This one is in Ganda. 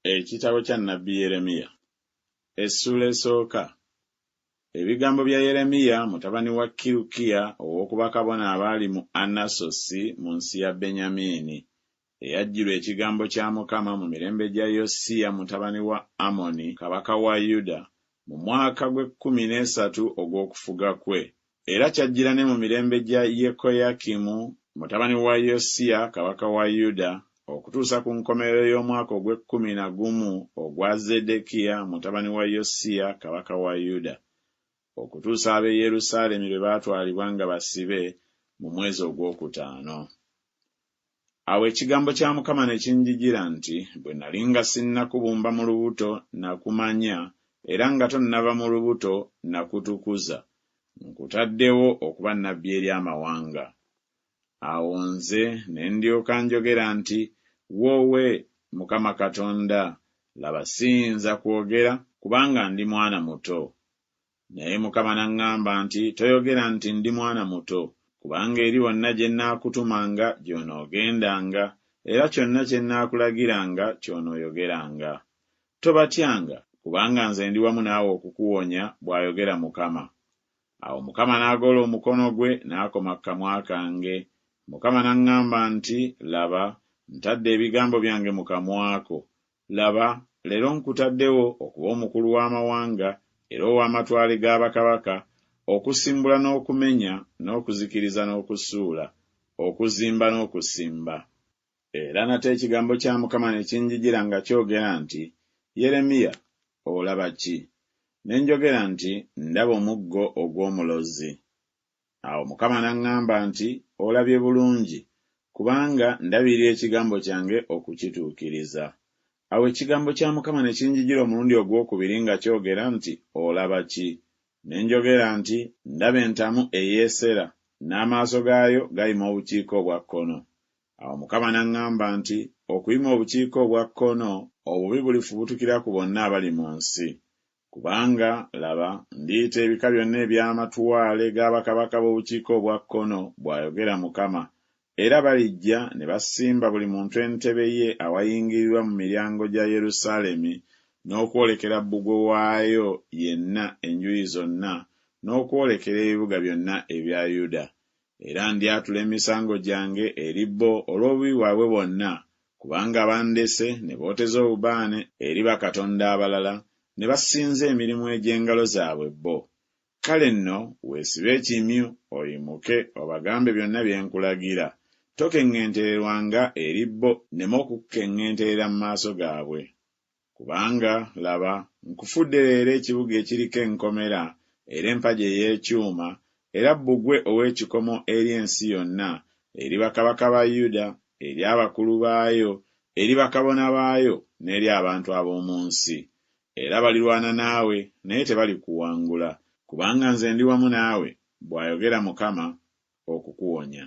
Ekitabo kya nnabbi Yeremiya Essuula esooka. Ebigambo bya Yeremiya mutabani wa Kirukiya ow'oku bakabona abaali mu Anasosi mu nsi ya Benyamini, eyajjirwa ekigambo kya Mukama mu mirembe gya Yosiya mutabani wa Amoni kabaka wa Yuda, mu mwaka gw'ekkumi n'esatu ogw'okufuga kwe. Era kyajjira ne mu mirembe gya Yekoyakimu mutabani wa Yosiya kabaka wa Yuda, okutuusa ku nkomerero y'omwaka ogw'ekkumi na gumu ogwa Zeddekiya mutabani wa Yosiya kabaka wa Yuda, okutuusa ab'e Yerusaalemi lwe baatwalibwa nga basibe mu mwezi ogwokutaano. Awo ekigambo kya Mukama ne kinjijira nti, Bwe nali nga sinnakubumba mu lubuto nakumanya, era nga tonnava mu lubuto nakutukuza, nkutaddewo okuba nnabbi eri amawanga. Awo nze ne ndyoka njogera nti, Woowe, Mukama Katonda, laba siyinza kwogera, kubanga ndi mwana muto. Naye Mukama n'aŋŋamba nti, Toyogera nti Ndi mwana muto, kubanga eri wonna gye nnaakutumanga gy'onoogendanga, era kyonna kye nnaakulagiranga ky'onooyogeranga. Tobatyanga, kubanga nze ndi wamu naawe okukuwonya, bw'ayogera Mukama. Awo Mukama n'agola omukono gwe n'akoma ku kamwa kange. Mukama n'aŋŋamba nti, Laba, ntadde ebigambo byange mu kamwa ko. Laba, leero nkutaddewo okuba omukulu w'amawanga era ow'amatwale ga bakabaka, okusimbula n'okumenya, n'okuzikiriza n'okusuula, okuzimba n'okusimba. Era nate ekigambo kya Mukama ne kinjijira nga kyogera nti, Yeremiya, olaba ki? Ne njogera nti, Ndaba omuggo ogw'omulozi. Awo Mukama n'aŋŋamba nti, Olabye bulungi, kubanga ndabirira ekigambo kyange okukituukiriza. Awo ekigambo kya Mukama ne kinjijira omulundi ogw'okubiri nga kyogera nti, Olaba ki? Ne njogera nti, Ndaba entamu eyeesera, n'amaaso gaayo gayima obukiika obwa kkono. Awo Mukama n'aŋŋamba nti, Okuyima obukiika obwa kkono, obubi bulifubutukira ku bonna abali mu nsi. Kubanga, laba, ndiyita ebika byonna eby'amatwale ga bakabaka b'obukiika obwa kkono, bw'ayogera Mukama, era balijja ne basimba buli muntu entebe ye awayingirirwa mu miryango gya Yerusaalemi, n'okwolekera bbugwe waayo yenna enjuyi zonna, n'okwolekera ebibuga byonna ebya Yuda. Era ndyatula emisango gyange eri bo olw'obubi bwabwe bwonna, kubanga bandese ne booteza obubaane eri bakatonda abalala, ne basinza emirimu egy'engalo zaabwe bo. Kale nno weesibe ekimyu, oyimuke, obagambe byonna bye nkulagira. Tokeŋŋentererwanga eri bo, nneme okukukeŋŋenterera mu maaso gaabwe. Kubanga, laba, nkufudde leero ekibuga ekiriko enkomera era empagi ey'ekyuma, era bbugwe ow'ekikomo eri ensi yonna, eri bakabaka ba Yuda, eri abakulu baayo, eri bakabona baayo, n'eri abantu ab'omu nsi. Era balirwana naawe, naye tebalikuwangula, kubanga nze ndi wamu naawe, bw'ayogera Mukama, okukuwonya.